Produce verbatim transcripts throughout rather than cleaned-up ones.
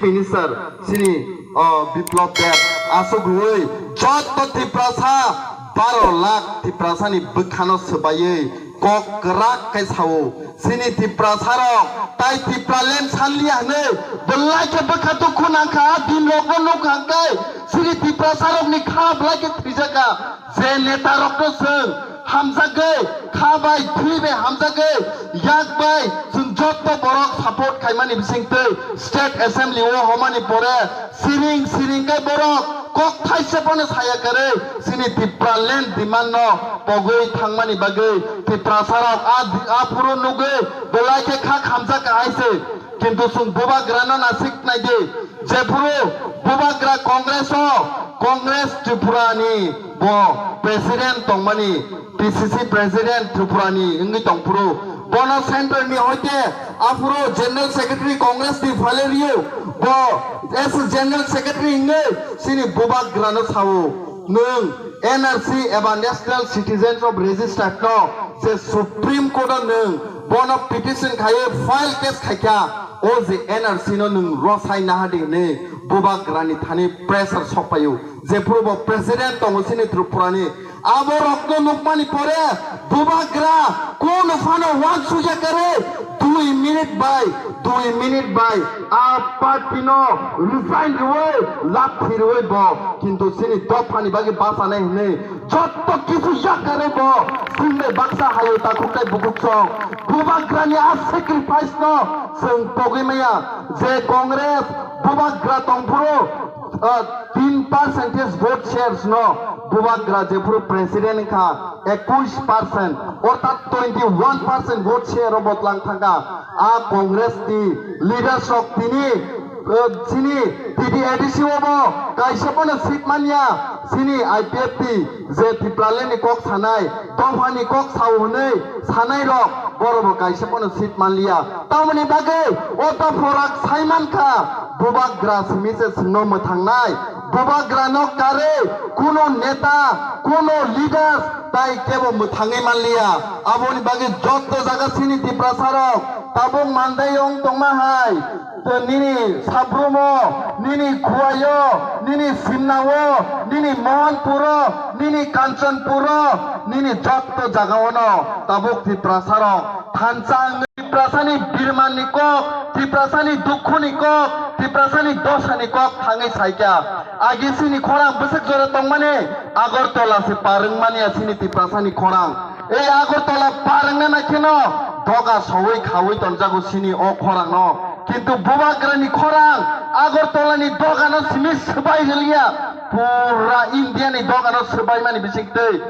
Minister chini, o, Biplab Deb aswk rwui joto Tiprasa baro lakh Tiprasani bwkhano swbaiwi kok kwrak khe sao. Chini Tiprasarok tai Tipraland sanliya hwnwi belai khe bwkha dukhu nangkha, a dinrokno nukha hwnkhe chini Tiprasarokni kha belai khe thwijakha. Je netarokno chwng hamjagwi, kha bai, thwi bai hamjagwi, yak bai chwng joto borok support khaimani bisingtwi state assembly o homani pore siring siring khe borok kok thaisa bono saya kwrwi chini Tipraland demand no pogwi thangmani bagwi Tiprasarok a di-, aphuru nugwi belai khe kha khamjak hai se. Kintu chwng bubagrano nasik naidi, jephuru bubagra Congress o, Congress Tripura ni bo president tongmani, P C C president Tripura ni wngwi tongphuru, bono center ni hoite aphuru general secretary Congress ni Valerio, bo as general secretary wngwi chini bubagrano sao, nwng N R C eba National Citizens of Register no je Supreme Court o nwng bono petition khaiwi file case khaikha, o je N R C no nwng rosai nahadi hwnwi bubagrani thani pressure sokpaio. Jephuru bo president tongo chini Tripurani, abo rokno nukmani pore bubagra kono phano wansukya kare dui minute bai, dui minute bai a party no resign rwui, laphi rwui bo kintu chini dophani bagwi bachanai hwnwi jotto kisu yakarwi bo chwngbai baksa haio takhuk tei bukhuk song. Bubagrani a sacrifice no chwng pogwi maya je Congress bubagra tongphuru, ah, tin percentage vote shares no bubagra jephuru president wngkha ekush percent, orthat twenty one percent vote share o botlang thangkha. A Congress ni leaders rok tini, eh, chini T T A D C o bo kaisa bono seat manya, chini I P F T je Tipraland ni kok sanai, dophani kok sao hwnwi sanai rok, borok bo kaisa bono seat manliya. Tamoni bagwi o dophorak saimankha, bubagra simi se chwngno mwthangnai, bubagrano karwi kuno neta, kuno leaders tai kebo mwthangwi manliya. Aboni bagwi jotto jaga chini Tiprasarok tabuk mandai wng tongma hai, nini Sabrumo, nini Khuaio, nini Simnao, nini Mohanpuro, nini Kanchanpuro, nini jotto jagaono tabuk Tiprasarok thansa wngwi Tiprasani birmanni kok, Tiprasani dukhuni kok, Tiprasani dosani kok thangwi saikha. Agi chini khorang bwswk jora tongmani Agartala se par wngmani ya chini Tiprasani khorang. Ei Agartala par wngna naikheno doga sowi khawi tonjago chini o khorangno. Kintu bubagrani khorang Agartalani dogano simi swbai rwliya, pura Indiani dogano swbaimani bisingtwi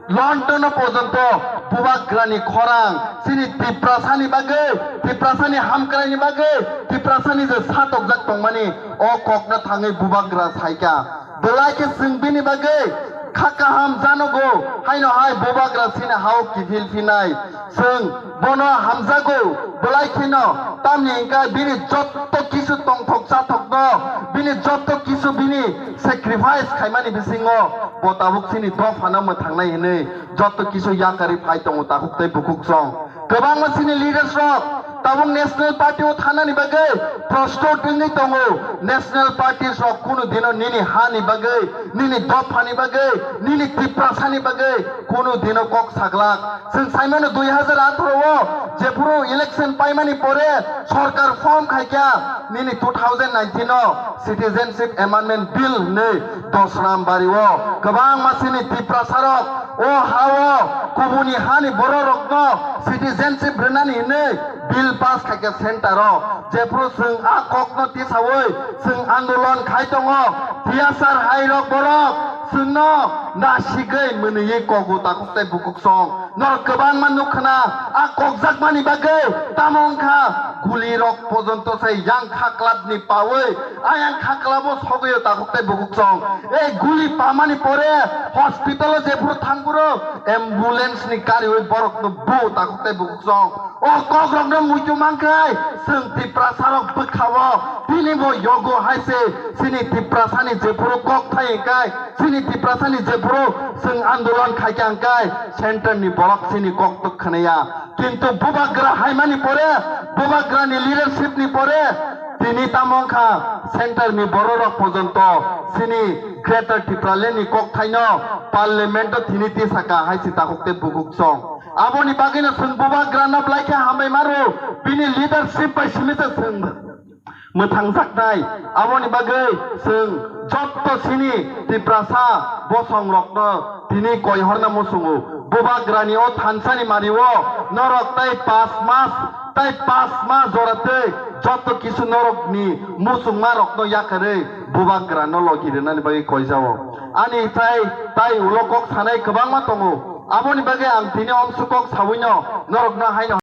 London o porjonto bubagrani khorang chini Tiprasani bagwi, Tiprasani hamkraini bagwi, Tiprasani je satokjak tongmani o kokno thangwi bubagra saikha. Belai khe chwng bini bagwi kha kaham janogo, haino hai bubagra chini ha-o kiphil phinai. Chwng bono hamjago, belai kheno tamni hwnkhe bini jotto kisu tongthok chathokno, bini jotto kisu bini sacrifice khaimani bisingo bo tabuk chini dophano mwthangnai hwnwi jotto kisu yakarwi phai tongo takhuk tei bukhuk song. Kwbangma chini leaders rok tabuk National Party o thanani bagwi prostot wngwi tongo. National Party rok kunu dino nini hani bagwi, nini dophani bagwi, nini Tiprasani bagwi kunu dino kok saglak. Chwng saimano dui hazar atharo o jephuru election paimani pore sorkar form khaikha, nini two thousand nineteen o Citizenship Amendment Bill hwnwi Dosram Bari o kwbangma chini Tiprasarok o ha-o kubuni hani bororokno citizenship rwnani hwnwi bill pass khaikha center o. Jephuru chwng a kokno tisawi chwng andolon khai tongo, tiyasar hairok borok chwngno nasigwi mwnwi kogo takhuk tei bukhuk song. Norok kwbangma nukkhna a kokjakmani bagwi tamo wngkha gulirok pojonto se yang khaklapni pawi ayang khaklabo sogwi o takhuk tei bukhuk song. Ei guli pamani pore hospital o jephuru thangphuru ambulance ni gari oi borok no bu takhuk tei bukhuk song. O kok rok no muitu mankhai chwng Tiprasa rok bwkha o tini bo yogo hai se chini Tiprasa ni jephuru kok thai hwnkhe chini Tiprasa ni jephuru chwng andolon khaikha hwnkhe center ni borok chini kok tok khwnaya. Kintu bubagra haimani pore, bubagrani leadership ni pore tini tamo wngkha Center ni bororok porjonto chini Greater Tipraland ni kokthaino Parliament o thini tisaka hai si takhuk tei bukhuk song. Aboni bagwino chwng Bubagrano belai khe hambai maro, bini leadership bai simi se chwng mwthangjaknai. Aboni bagwi chwng jotto chini Tiprasa bosongrokno tini koihorna muchungo. Bubagrani o thansani mario norok tei pas mas tei pas ma jora tei jotto kisu norokni muchungmarokno yakarwi Bubagrano logi rwnani bagwi koijao. Ani tai tai ulo kok sanai kwbangma tongo. Aboni bagwi ang tini omsuk kok sawino norokno haino